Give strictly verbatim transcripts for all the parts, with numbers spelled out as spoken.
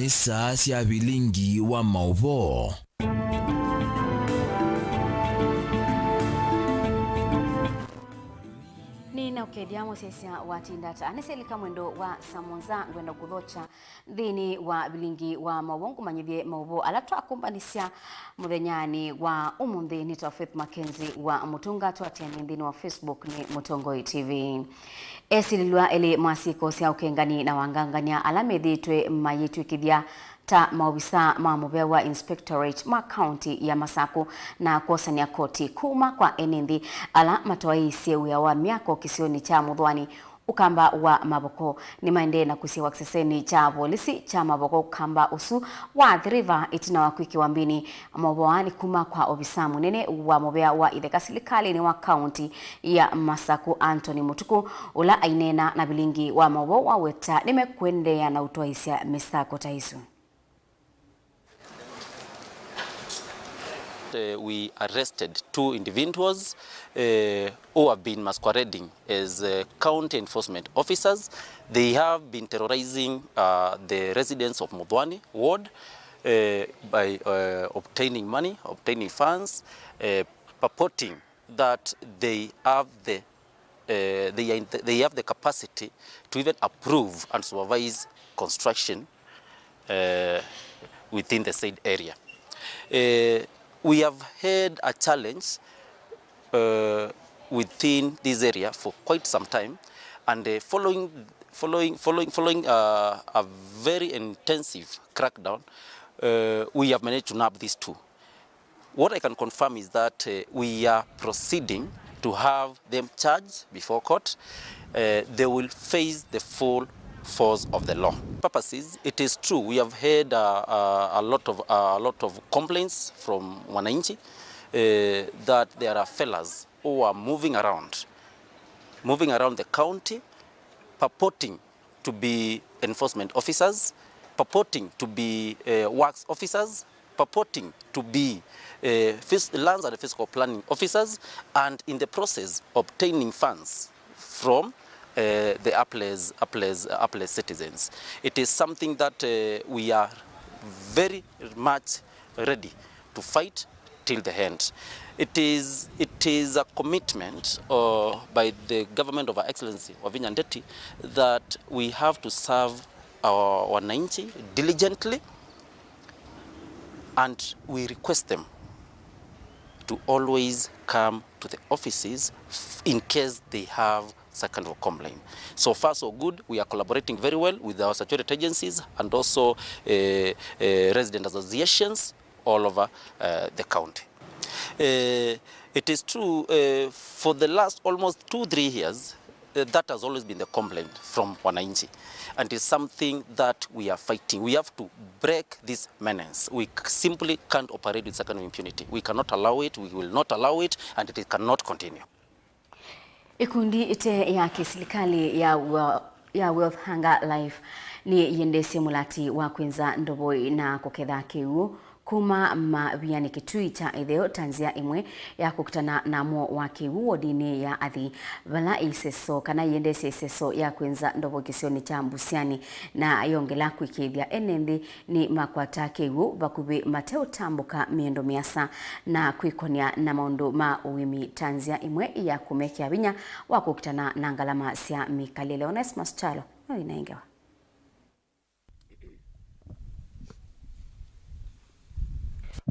Nĩ saa sya vilingi wa maũvoo. Nĩnaũkethya mũsyaĩĩsya wa Tindata. Nĩsyaĩlĩka mwendo wa saa mũonza, ngwenda kũthokya nthĩnĩ wa vilingi wa maũvoo, ngũmanyĩthye maũvoo ala twakũmbanĩsya mũthenyanĩ wa ũmũnthĩ. Nĩtawa Faith Mackenzie wa Mũtũnga, tũatĩanĩe nthĩnĩ wa Facebook nĩ Mũtongoi T V. Esilĩlw'a elĩ ma syĩko sya ũkengani na wangangany'a ala methĩĩtwe mayĩtw'ĩkĩthya ta maovisaa ma mũvea wa inspectorate ma kaunti ya Masakũ na kwosany'a koti kuma kwa ene nthĩ ala matwaĩĩsye wĩa wa myako kĩsionĩ kya Mũthwani, Ũkamba wa Mavoko. Nĩmaendee na kũsyawa kĩsesenĩ kya volisi kya Mavoko ũkamba ũsu wa Athi River ĩtina wa kwĩkĩwa mbĩnĩ. Maũvoo aa nĩ kuma kwa ovisaa mũnene wa mũvea wa itheka silikalĩnĩ wa kaunti ya Masakũ, Anthony Mũtukũ, ũla aineena na vilingi wa maũvoo waweta nĩmekũendeea na ũtwaĩĩsya mĩsako ta ĩsu. Uh, we arrested two individuals, uh, who have been masquerading as, uh, county enforcement officers. They have been terrorizing, uh, the residents of Muthwani ward, uh, by, uh, obtaining money, obtaining funds, uh, purporting that they have the, uh, they are in the, they have the capacity to even approve and supervise construction, uh, within the said area. Uh, we have had a challenge, uh, within this area for quite some time, and, uh, following, following, following, following, uh, a very intensive crackdown, uh, we have managed to nab these two. What I can confirm is that, uh, we are proceeding to have them charged before court. Uh, they will face the full force of the law. Purposes, it is true, we have had, uh, uh, a lot of, uh, a lot of complaints from wananchi, uh, that there are fellas who are moving around, moving around the county, purporting to be enforcement officers, purporting to be, uh, works officers, purporting to be, uh, fis-, lands and physical planning officers, and in the process obtaining funds from, uh, the hapless, hapless, hapless citizens. It is something that, uh, we are very much ready to fight till the end. It is, it is a commitment, uh, by the government of Her Excellency Wavinya Ndeti that we have to serve our wananchi diligently, and we request them to always come to the offices f-, in case they have second complaint. So far so good, we are collaborating very well with our security agencies and also, uh, uh, resident associations all over, uh, the county. Uh, it is true, uh, for the last almost two, three years, uh, that has always been the complaint from wananchi, and it's something that we are fighting. We have to break this menace. We c-, simply can't operate with second impunity. We cannot allow it, we will not allow it, and it cannot continue. Ĩkundi ĩte ya kĩsilikalĩ ya Wel-, ya Wealth Hunger Life nĩyĩendeesye mũlati wa kwĩnza ndovoi na kũketha kĩw'ũ kuma mavianĩ Kĩtui kya Ĩtheo ta nzĩa ĩmwe ya kũkitana na mũo wa kĩw'ũ wodinĩ ya Athi, vala ĩiseso kana yĩendeesye ĩseso ya kwĩnza ndovoi kĩsionĩ kya Mbusiani, na yongela kwĩkĩĩthya ene nthĩ nĩmakwataa kĩw'ũ vakuvĩ mateũtambũka mĩendo mĩasa na kwĩkony'a na maũndũ ma ũĩmi ta nzĩa ĩmwe ya kũmekĩa vinya wa kũkitana na ngalama sya mĩkalĩle. Onesmus Kyalo nĩwĩnengewa.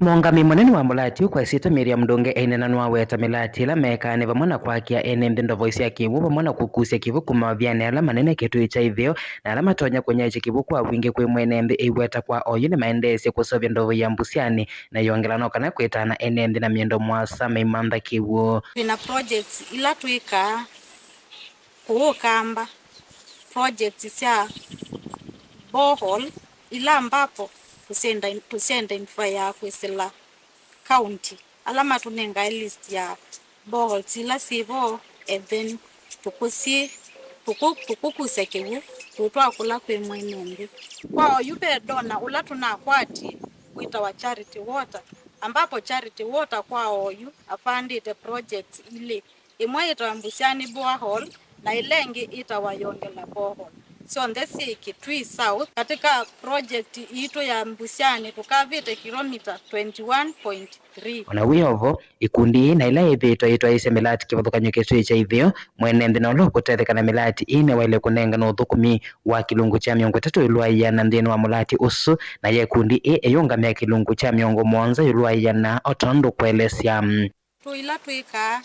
Mũũngamĩi mũnene wa mũlati ũkwasĩtwe Miriam Ndunge aineena nĩwaweta mĩlati ĩla mekaa nĩ vamwe na kwakĩa ene nthĩ ndovoi sya kĩw'ũ vamwe na kũkusya kĩw'ũ kuma mavianĩ ala manene Kĩtui kya Ĩtheo, na ala matonya kũnyaĩĩkya kĩw'ũ kwa wingĩ kwĩ mwene nthĩ. Ĩiweta kwa oyu nĩmaendeesye kũseũvya ndovoi ya Mbusiani, na ĩongela no kana kwĩtana ene nthĩ na mĩendo mũasa meimantha kĩw'ũ. Twĩna projects ila twĩkaa kũũ Kamba, projects sya borehole ila ambapo tũsya-, tũsya identify ya kwĩsĩla county, ala matũnengae list ya boreholes ila syĩ vo, and then tũkũsyĩ, tũkũ-, tũkũkusya kĩw'ũ tũtwaa kũla kwĩ mwene nthĩ. Kwa oyu ve donor ũla tũnakwatie wĩtawa Charity Water, ambapo Charity Water kwa oyu afandĩte projects ilĩ, ĩmwe yĩtawa Mbusiani borehole na ĩla ĩngĩ yĩtawa Yongela borehole. syonthe syĩ Kitui South. Katika project iitũ ya Mbusyani tũkavĩte kilomita twenty one point three. O na wĩ o vo, ikundi ii na ila ithĩĩtwe itwaĩĩsya mĩlati kĩvathũkany'o kĩtwĩĩ kya itheo, mwene nthĩ na ũla ũkũtetheka na mĩlati ii nĩwaĩle kũnengana ũthũkũmi wa kĩlungu kya mĩongo ĩtatũ ĩũlũ wa ĩana nthĩnĩ wa mũlati ũsu, na ya ikundi ii ĩyũngamĩa kĩlungu kya mĩongo mũonza ĩũlũ wa ĩana, o tondũ kũelesya. Tũ ila twĩkaa.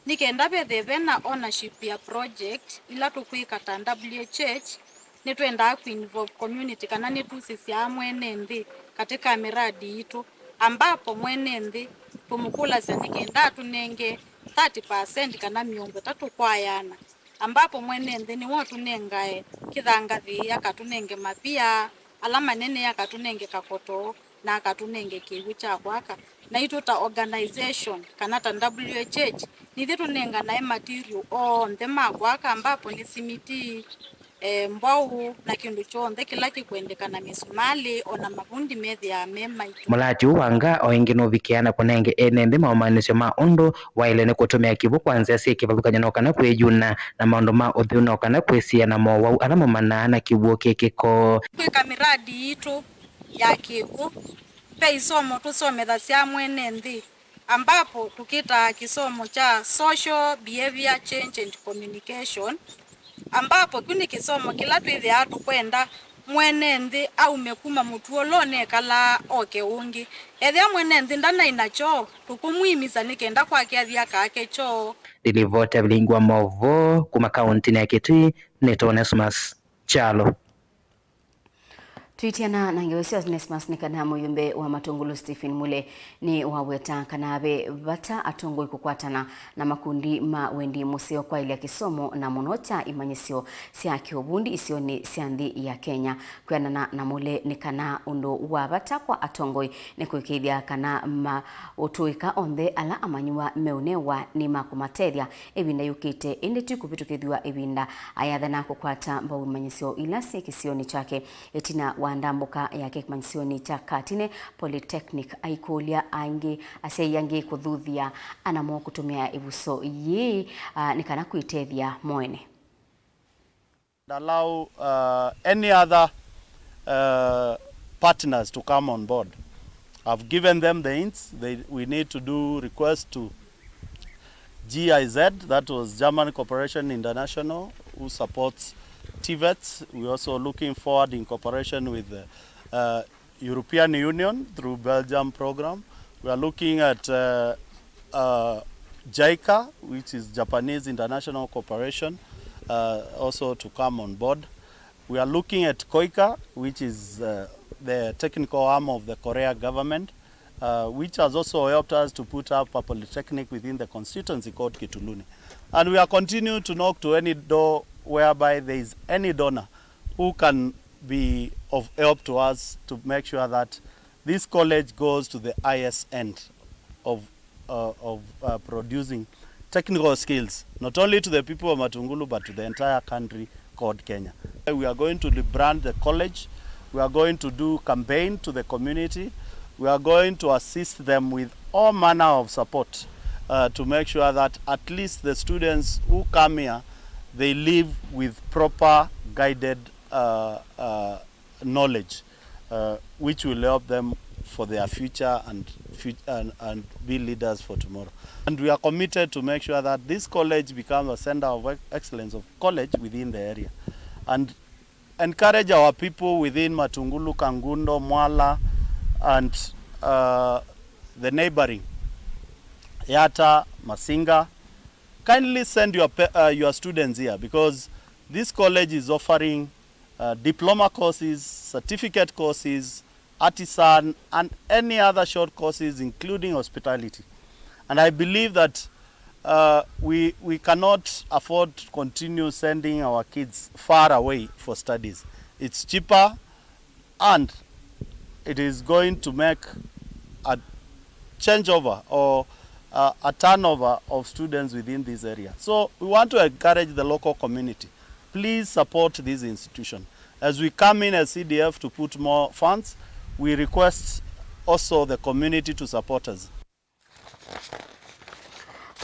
Nĩ kenda vethĩe ve na ownership ya project ila tũkwĩka ta W H H, nĩtwendaa kũ involve community kana nĩtusisyaa mwene nthĩ katika miradi yitũ, ambapo mwene nthĩ tũmũkũlasya nĩ kenda atũnenge thirty percent kana mĩongo ĩtatũ kwa ĩana, ambapo mwene nthĩ nĩwe ũtũnengae kĩthangathĩ, akatũnenge mavia ala manene, akatũnenge kakoto, na akatũnenge kĩw'ũ kya kwaka. Naitũ ta organization, kana ta W H H, nithyĩ tũnenganae material onthe ma kwaka, ambapo nĩ simiti, eh, mbwaũ, na kĩndũ kyonthe kĩla kĩkwendeka, na mĩsumalĩ, o na mavundi methĩaa me maitũ. Mũlati ũũ wa Ngaa o ĩngĩ nũvikĩaa na kũnenge ene nthĩ maũmanyĩsyo ma ũndũ waĩle nĩ kũtũmĩa kĩw'ũ kwa nzĩa syĩ kĩvathũkany'o no kana kwĩyuna na maũndũ ma ũtheu no kana kwĩsiĩĩa na mowau ala maumanaa na kĩw'ũ kĩ kĩko. Kwĩka miradi yitũ ya kĩw'ũ, ve isomo tũsomethasya mwene nthĩ, ambapo tũkĩtaa kĩsomo kya Social Behavior Change and Communication, ambapo kyu nĩ kĩsomo kĩla twĩthĩaa tũkwenda mwene nthĩ aume kuma mũtuo ũla ũnekalaa oke ũngĩ. Ethĩwa mwene nthĩ ndanaĩ na kyoo, tũkũmwĩmisa nĩ kenda kwake athi akake kyoo. Ndilivota vilingi wa maũvoo kuma kaũntĩnĩ ya Kitui, nĩtawa Onesmus Kyalo. Twĩtiana na ngewa sya Onesmus nĩ kana mũyumbe wa Matungulu Stephen Mule nĩ waweta kana ve vata atongoi kũkwatana na makundi ma wendi mũseo kwaĩlya kĩsomo na mũno kya imanyĩsyo sya kĩũvundi isionĩ sya nthĩ ya Kenya. Kwĩanana na Mule nĩ kana ũndũ wa vata kwa atongoi nĩ kũĩkĩĩthya kana maũtũĩka onthe ala amanyĩw'a meũnewa nĩ makũmatethya ĩvinda yũkĩte, ĩndĩ ti kũvĩtũkĩthw'a ĩvinda. Ayathana kũkwata mbau imanyĩsyo ila syĩ kĩsionĩ kyake ĩtina wa ndambũka yake kĩmanyĩsyonĩ kya Katine Polytechnic, aikũlya angĩ, asyai angĩ kũthuthya ana moo kũtũmĩa ĩvuso yĩĩ, ah, nĩ kana kwĩtethya mo ene. Allow, uh, any other, uh, partners to come on board. I've given them the hints. They, we need to do request to G I Z, that was German Cooperation International, who supports TVETs. We're also looking forward in cooperation with the, uh, European Union through Belgium program. We are looking at, uh, uh, JICA, which is Japanese International Cooperation, uh, also to come on board. We are looking at KOICA, which is, uh, the technical arm of the Korea government, uh, which has also helped us to put up a polytechnic within the constituency called Kituluni. And we are continuing to knock to any door whereby there is any donor who can be of help to us to make sure that this college goes to the highest end of, uh, of, uh, producing technical skills, not only to the people of Matungulu, but to the entire country called Kenya. We are going to rebrand the college. We are going to do campaign to the community. We are going to assist them with all manner of support, uh, to make sure that at least the students who come here, they leave with proper guided, uh, uh, knowledge, uh, which will help them for their future and, fut-, and, and be leaders for tomorrow. And we are committed to make sure that this college becomes a center of ex-, excellence of college within the area. And encourage our people within Matungulu, Kangundo, Mwala, and, uh, the neighboring, Yatta, Masinga. Kindly send your pa-, uh, your students here, because this college is offering, uh, diploma courses, certificate courses, artisan, and any other short courses, including hospitality. And I believe that, uh, we, we cannot afford to continue sending our kids far away for studies. It's cheaper and it is going to make a changeover or, uh, a turnover of students within this area. So we want to encourage the local community. Please support this institution. As we come in as C D F to put more funds, we request also the community to support us.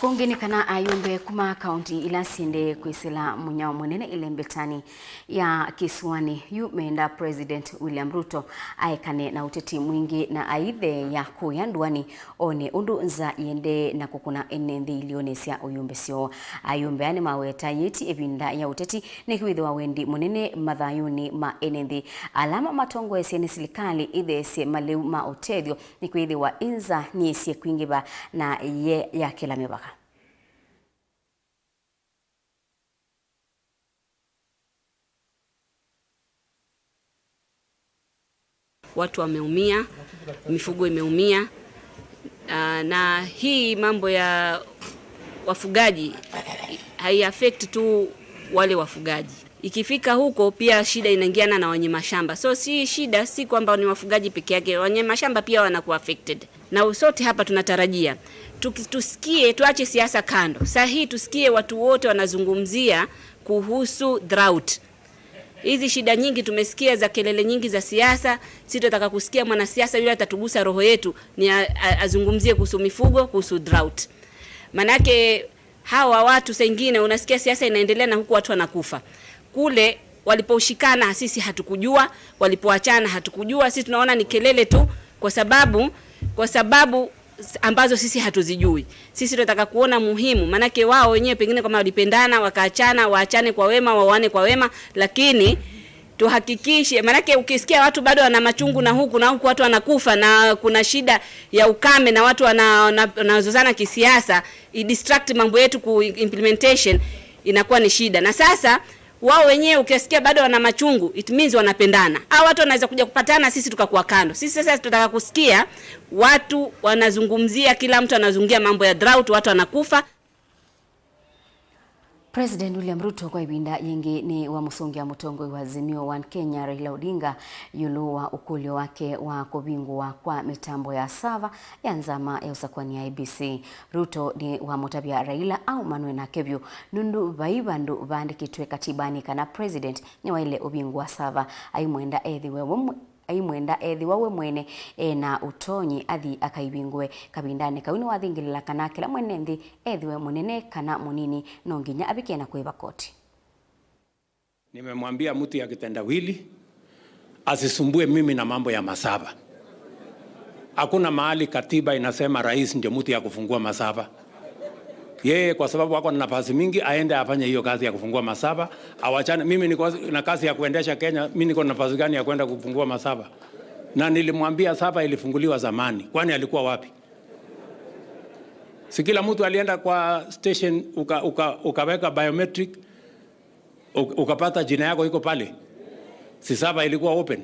Kũngĩ nĩ kana ayumbe kuma kaunti ila syĩndĩe kwĩsĩla mũnyao mũnene ĩlembetanĩ ya kĩsũanĩ yu meenda President William Ruto aekane na ũteti mwingĩ na aitheea kũya ndũanĩ one ũndũ nza yĩendee na kũkũna ene nthĩ ilionĩ sya ũyumbe syoo. Ayumbe aa nĩmaweta yĩti ĩvinda ya ũteti nĩkwĩthĩwa wendi mũnene mathayũnĩ ma ene nthĩ ala mamatongoesye nĩ silikalĩ ĩtheesye malĩu ma ũtethyo nĩkwĩthĩwa ĩ nza nĩyĩsie kwingĩva na ye yakĩla mĩvaka. Watu wameumia, mifugo imeumia. Ah, na hii mambo ya wafugaji hai affect tu wale wafugaji. Ikifika huko pia shida inaingiana na wenye mashamba. So si shida si kwamba ni wafugaji peke yake, wenye mashamba pia wanakuwa affected. Na sote hapa tunatarajia tuki- tusikie, tuache siasa kando. Saa hii tusikie watu wote wanazungumzia kuhusu drought. Hizi shida nyingi tumesikia za kelele nyingi za siasa, si tunataka kusikia mwanasiasa yule atatugusa roho yetu ni a- a- azungumzie kuhusu mifugo, kuhusu drought. Manake hawa watu saa ingine unasikia siasa inaendelea na huku watu wanakufa. Kule waliposhikana sisi hatukujua, walipoachana hatukujua, sisi tunaona ni kelele tu kwa sababu kwa sababu ambazo sisi hatuzijui. Sisi tunataka kuona muhimu, manake wao wenyewe pengine kama walipendana wakaachana, waachane kwa wema, waoane kwa wema, lakini tuhakikishe, manake ukisikia watu bado wana machungu na huku na huku watu wanakufa na kuna shida ya ukame na watu wana- wana- wanazozana kisiasa, i distract mambo yetu ku implementation inakuwa ni shida. Na sasa wao wenyewe ukiwasikia bado wana machungu, it means wanapendana. Hao watu wanaweza kuja kupatana, sisi tukakuwa kando. Sisi sasa tunataka kusikia watu wanazungumzia, kila mtu anazungumzia mambo ya drought, watu wanakufa. President William Ruto kwa ĩvinda yĩngĩ nĩ wamũsũngĩa mũtongoi wa Azimio One Kenya Raila Odinga ĩũlũ wa ũkũlyo wake wa kũvingũwa kwa mĩtambo ya sava ya nzama ya ũsakũani ya I E B C. Ruto nĩ wamũtavya Raila aumanwe nake vyũ nũndũ vai vandũ vaandĩkĩtwe katibanĩ kana president nĩwaĩle ũvingũa sava. Aimwenda ethĩwe we mwe- aimwenda ethĩwa we mwene e na ũtonyi athi akaivingũe. Kavindanĩ kau nĩwathingĩlĩla kana kĩla mwene nthĩ ethĩwe mũnene kana mũnini no nginya avike na kũĩva koti. Nimemwambia mtu ya kitendawili asisumbue mimi na mambo ya masava. Hakuna mahali katiba inasema rais ndio mtu ya kufungua masava. Yeye kwa sababu ako na nafasi mingi, aende afanye hiyo kazi ya kufungua masava, awachane. Mimi niko na kazi ya kuendesha Kenya, mimi niko na nafasi gani ya kwenda kufungua masava? Na nilimwambia sava ilifunguliwa zamani, kwani alikuwa wapi? Si kila mtu alienda kwa station uka, uka, ukaweka biometric, u- ukapata jina yako iko pale? Si sava ilikuwa open?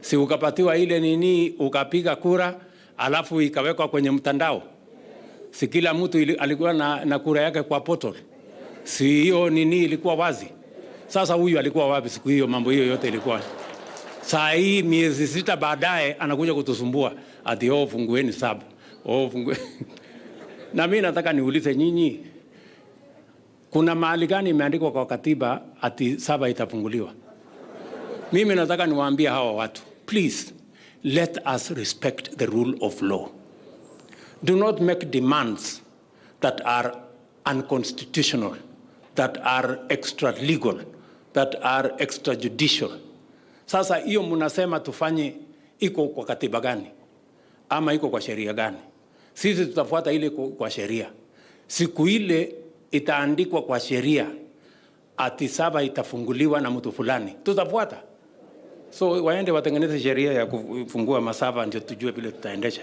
Si ukapatiwa ile nini, ukapiga kura alafu ikawekwa kwenye mtandao? Si kila mtu ili, alikuwa na, na kura yake kwa portal? Si hiyo nini ilikuwa wazi? Sasa huyu alikuwa wapi siku hiyo mambo hiyo yote ilikuwa? Saa hii miezi sita baadaye anakuja kutusumbua ati oh, fungueni sub, oh, fungu... Na mimi nataka niulize nyinyi, kuna mahali gani imeandikwa kwa katiba ati sava itafunguliwa? Mimi nataka niwaambie hawa watu, please, let us respect the rule of law. Do not make demands that are unconstitutional, that are extra legal, that are extrajudicial. Sasa hiyo mnasema tufanye iko kwa katiba gani? Ama iko kwa sheria gani? Sisi tutafuata ile iko kwa sheria. Siku ile itaandikwa kwa sheria ati sava itafunguliwa na mtu fulani, tutafuata. So waende watengeneze sheria ya kufungua masava ndio tujue vile tutaendesha.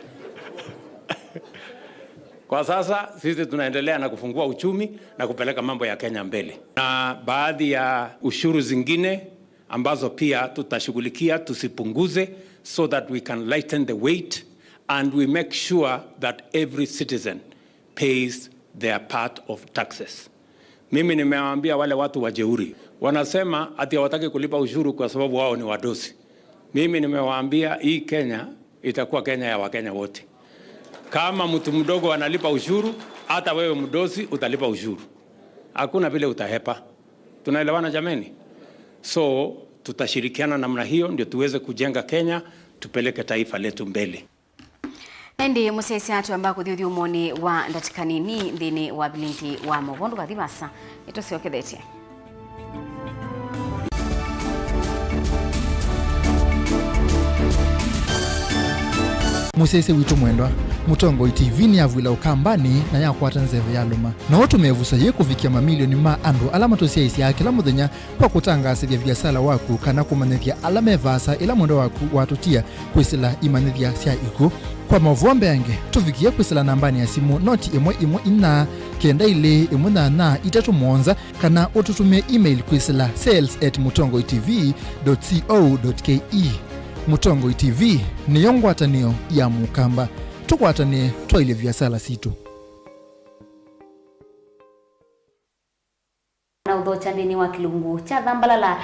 Kwa sasa sisi tunaendelea na kufungua uchumi na kupeleka mambo ya Kenya mbele. Na baadhi ya ushuru zingine ambazo pia tutashughulikia tusipunguze, so that we can lighten the weight and we make sure that every citizen pays their part of taxes. Mimi nimewaambia wale watu wajeuri, wanasema ati hawataki kulipa ushuru kwa sababu wao ni wadosi. Mimi nimewaambia hii Kenya itakuwa Kenya ya Wakenya wote. Kama mtu mdogo analipa ushuru, hata wewe mdosi utalipa ushuru. Hakuna vile utahepa. Tunaelewana jameni? So tutashirikiana namna hiyo ndio tuweze kujenga Kenya, tupeleke taifa letu mbele. Ĩndĩ mũsyaĩĩsya twamba kũthi ũthyũmũonĩ wa ndatĩka nini nthĩnĩ wa vilingi wa maũvoo. Ndũkathi vaasa, nĩtũsyokethetye. Mũsyaĩĩsya witũ mwendwa, Mũtongoi T V nĩyavw'ĩla Ũkambanĩ na yakwata nzeve yalũma. No ũtũmĩe ĩvuso yĩĩ kũvikĩa mamilioni ma andũ ala matũsyaĩĩsyaa kĩla mũthenya kwa kũtangaasĩthya viasala waku kana kũmanyĩthya ala me vaasa ĩla mwendwa waku watũtia kwĩsĩla imanyĩthya sya ikw'ũ. Kwa maũvoo mbeange, tũvikĩe kwĩsĩla nambanĩ ya simũ noti ĩmwe ĩmwe inya kenda ilĩ ĩmwe nyanya itatũ mũonza, kana ũtũtũmĩe email kwĩsĩla sales at mũtongoi T V dot co dot K E. Mũtongoi T V nĩyo ngwatanĩo ya Mũkamba. Tũkwatanĩe twaĩlye viasala sitũ. Na ũthokya nthĩnĩ wa kĩlungu kya Thambalala.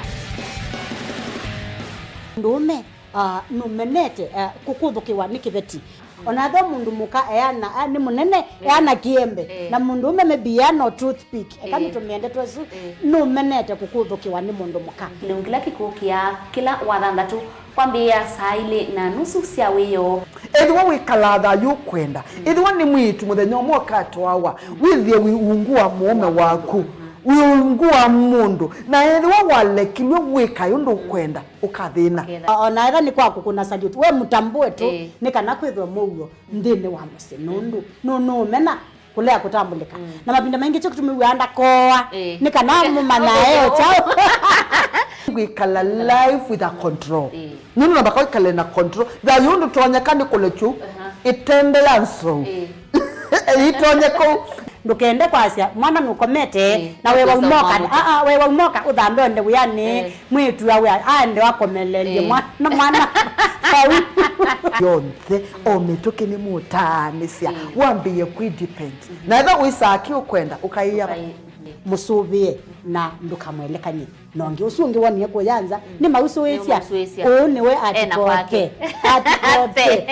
Mũndũũme, ah, nũmenete, ah, kũkũthũkĩwa nĩ kĩveti. Ona ethĩwa mũndũ mũka eana, ah, nĩ mũnene, eh, eana kĩembe. Eh. Na mũndũũme maybe eana o toothpick. Eka, eh, nĩtũmĩe ndeto ĩsu, eh, nũmenete kũkũthũkĩwa nĩ mũndũ mũka. Kĩlungu kĩla kĩkũkĩa kĩla Wathanthatũ kwambĩĩa saa ilĩ na nusu sya wĩoo. Ethĩwa wĩkalaa thayũ ũkwenda, ethĩwa nĩ mwĩĩtu mũthenya ũmwe ũkatwawa, wĩthĩe wĩ ungu wa mũũme waku, wĩ ungu wa mũndũ, na ethĩwa walekilw'e wĩkae ũndũ ũkwenda, ũkathĩna. Ũkethĩa. O-, ona ethĩwa nĩ kwa kũkũna salute, we mũtambũe tu, ĩĩ, nĩ kana kwĩthwe mũuo nthĩnĩ wa mũsyĩ, nũndũ nũ-, nũũmena kũlea kũtambũlĩka. Mm. Na mavinda maingĩ kyo kĩtumi wĩaa ndakooa, ĩĩ, nĩ kana mũmanyae o kyaũ. Kwĩkala life with a control. Ĩĩ. Nũndũ namba kwĩkale na control. Thayũ ndũtonyeka nĩ kũlekyu, aha, ĩtembe ya nsou. Ĩĩ. Ĩitonye kũu. Ndũkende kwasya, mwana nũkomete, ĩĩ, na wewa ũkwĩsa ũmoka, mwana. Aa, wewa ũmoka, ũthambe onde wĩanĩ, ĩĩ, mwĩĩtu awe aende akomelelye, ĩĩ, mwana, mwana. Kau. Yonthe, o mĩtũkĩ nĩ mũtaanĩsya, ĩĩ, wambĩĩe kwĩ depend. Na ethĩwa wĩsaa kĩ ũkwenda, ũkaĩa. Ũkaĩ-, ĩĩ. Mũsũvĩe na ndũkamwelekany'e. Na ũngĩ ũsu ũngĩ wonie kũya nza, mm, nĩ mausũĩsya. Nĩ mausũĩsya. Ũũ nĩwe ena kwake. Atikote. Atikote.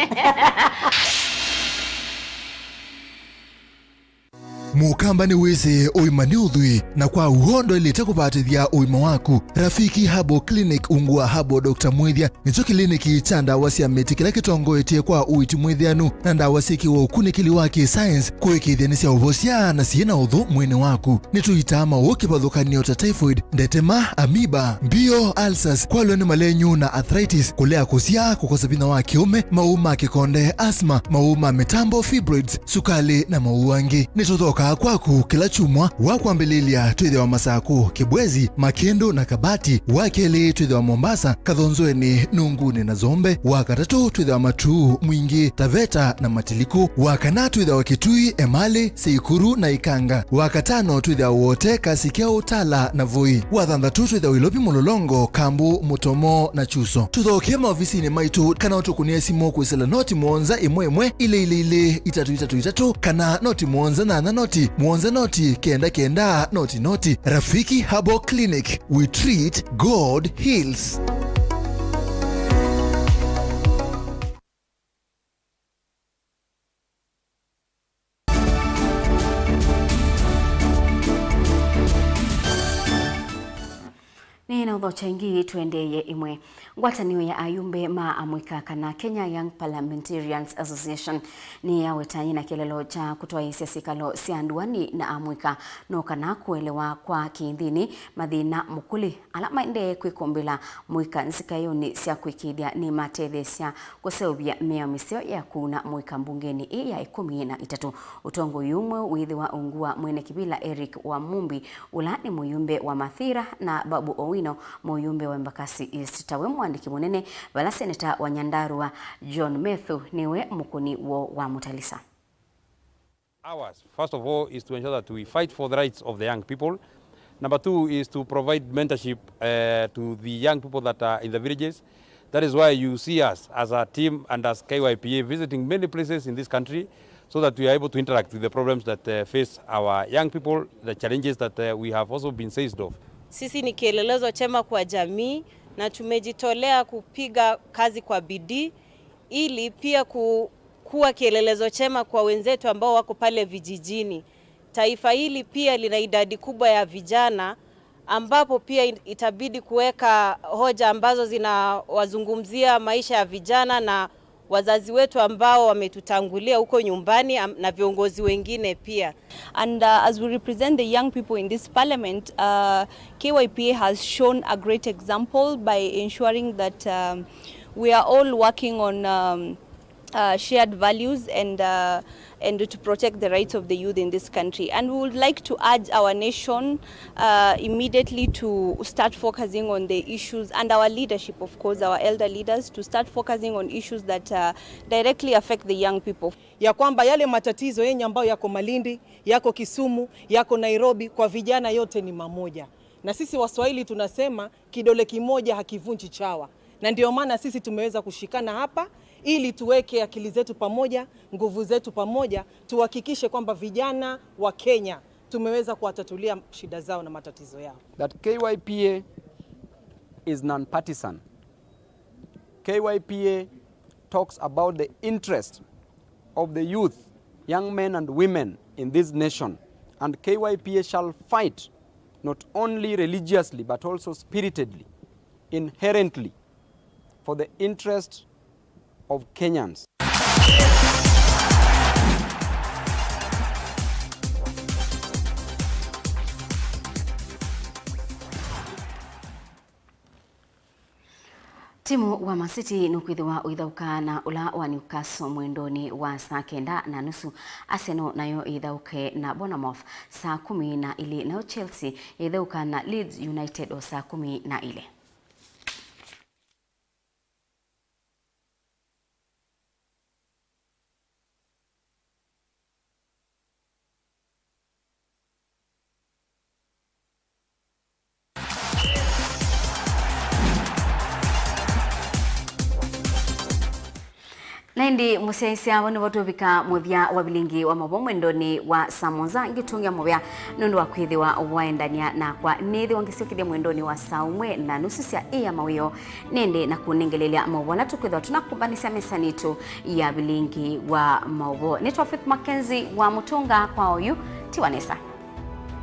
Mũkamba nĩwĩsĩ ũima nĩ ũthwii, na kwa w'o ndwaĩlĩte kũvatĩthya ũima waku. Rafiki Herbal Clinic ungu wa Herbal Doctor Mwĩthya nĩkyo kĩliniki kya ndawa sya mĩtĩ kĩla kĩtongoetye kwa ũiiti mwĩthĩanu na ndawa syĩkĩwe ũkunĩkĩli wa kĩ-science kũĩkĩĩthya nĩ sya ũvosya na syĩ na ũthũ mwĩĩnĩ waku. Nĩtũitaa maũũ kĩvathũkany'o ta typhoid, ndetema, amoeba, mbio, ulcers, kwalw'a nĩ malenyu na arthritis, kũlea kũsyaa, kũkosa vinya wa kĩũme, maũũ ma kĩkonde, asthma, maũũ ma mĩtambo, fibroids, sukalĩ, na maũũ angĩ. Nĩtũthokaa kwaku kĩla kyumwa. Wa kwambĩlĩlya twĩthĩawa Masakũ, Kĩbwezi, Makĩndũ, na Kabati. Wa kelĩ twĩthĩawa Mombasa, Kathonzweni, Nungunĩ, na Zombe. Wa katatũ twĩthĩawa Matuu, Mwingĩ, Taveta, na Matiliku. Wa kana twĩthĩawa Kitui, Emali, Seikuru, na Ikanga. Wa katano twĩthĩawa Wote, Kasikĩa, Utala, na Voi. Wa thanthatũ twĩthĩawa Ilovi, Mlolongo, Kambu, Mutomo, na Chuso. Tũthokee maovisinĩ maitũ kana ũtũkũnĩe simũ kwĩsĩla noti mũonza ĩmwe ĩmwe ilĩ ilĩ ilĩ itatũ itatũ itatũ kana noti mũonza nyanya noti mũonza noti kenda kenda noti noti. Rafiki Herbal Clinic, we treat, God heals. Nĩ na ũthokya ĩngĩ tũendeeye ĩmwe. Ngwatanĩo ya ayumbe ma amũika kana Kenya Young Parliamentarians Association nĩyaweta yĩna kĩeleelo kya kũtwaĩĩsya syĩkalo sya ndũanĩ na amũika no kana kũelewa kwa kĩnthĩnĩ mathĩna mũkũlĩ ala maendee kwĩkũmbĩla mũika nzikaĩonĩ sya kũĩkĩĩthya nĩmatetheesya kũseũvya mĩao mĩseo ya kũuna mũika mbungenĩ ĩĩ ya ĩkũmi na itatũ. Ũtongoi ũũ mweũ wĩĩthĩwa ungu wa mwene kĩvĩla Eric Wamumbi, ũla nĩ mũyumbe wa Mathira, na Babu Owino, mũyumbe wa Embakasi East. Tawe mũandĩki mũnene, vala seneta wa Nyandarua John Methu nĩwe mũkũni woo wa Mutalisa. Ours, first of all, is to ensure that we fight for the rights of the young people. Number two is to provide mentorship, uh, to the young people that are in the villages. That is why you see us as a team and as K Y P A visiting many places in this country so that we are able to interact with the problems that, uh, face our young people, the challenges that, uh, we have also been seized of. Sisi ni kielelezo chema kwa jamii na tumejitolea kupiga kazi kwa bidii ili pia ku-, kuwa kielelezo chema kwa wenzetu ambao wako pale vijijini. Taifa hili pia lina idadi kubwa ya vijana, ambapo pia it-, itabidi kuweka hoja ambazo zinawazungumzia maisha ya vijana na Wazazi wetu ambao wametutangulia huko nyumbani, am-, na viongozi wengine pia. And, uh, as we represent the young people in this parliament, uh, K Y P A has shown a great example by ensuring that, um, we are all working on, um, uh, shared values and, uh, and to protect the rights of the youth in this country. And we would like to urge our nation, uh, immediately to start focusing on the issues, and our leadership, of course, our elder leaders, to start focusing on issues that, uh, directly affect the young people. Ya kwamba yale matatizo yenye ambayo yako Malindi, yako Kisumu, yako Nairobi, kwa vijana yote ni mamoja. Na sisi Waswahili tunasema, "Kidole kimoja hakivunji chawa." Na ndio maana sisi tumeweza kushikana hapa ili tuweke akili zetu pamoja, nguvu zetu pamoja, tuhakikishe kwamba vijana wa Kenya tumeweza kuwatatulia shida zao na matatizo yao. That K Y P A is non-partisan. K Y P A talks about the interest of the youth, young men and women in this nation, and K Y P A shall fight not only religiously but also spiritedly, inherently, for the interest of Kenyans. Timu wa Man City nũkwĩthĩwa ũithaũka na ũla wa Newcastle mwendonĩ wa saa kenda na nusu. Arsenal nayo ĩithaũke na Bournemouth saa kũmi na ilĩ, nayo Chelsea ĩithaũka na Leeds United o saa kũmi na ilĩ. Na ĩndĩ mũsyaĩĩsya, vau nĩvo tũvika mũthya wa vilingi wa maũvoo mwendonĩ wa saa mũonza. Ngĩtũngĩa mũvea nũndũ wa kwĩthĩwa waendania nakwa. Nĩthĩwa ngĩsyokethya mwendonĩ wa saa ũmwe na nusu sya ĩ ya mawĩoo, nĩndĩ na kũnengelelya maũvoo ala tũkwĩthĩwa tũnakũmbanĩsya mesanĩ itũ ya vilingi wa maũvoo. Nĩtwa Faith Mackenzie wa Mũtũnga kwa oyu. Tiwa nesa.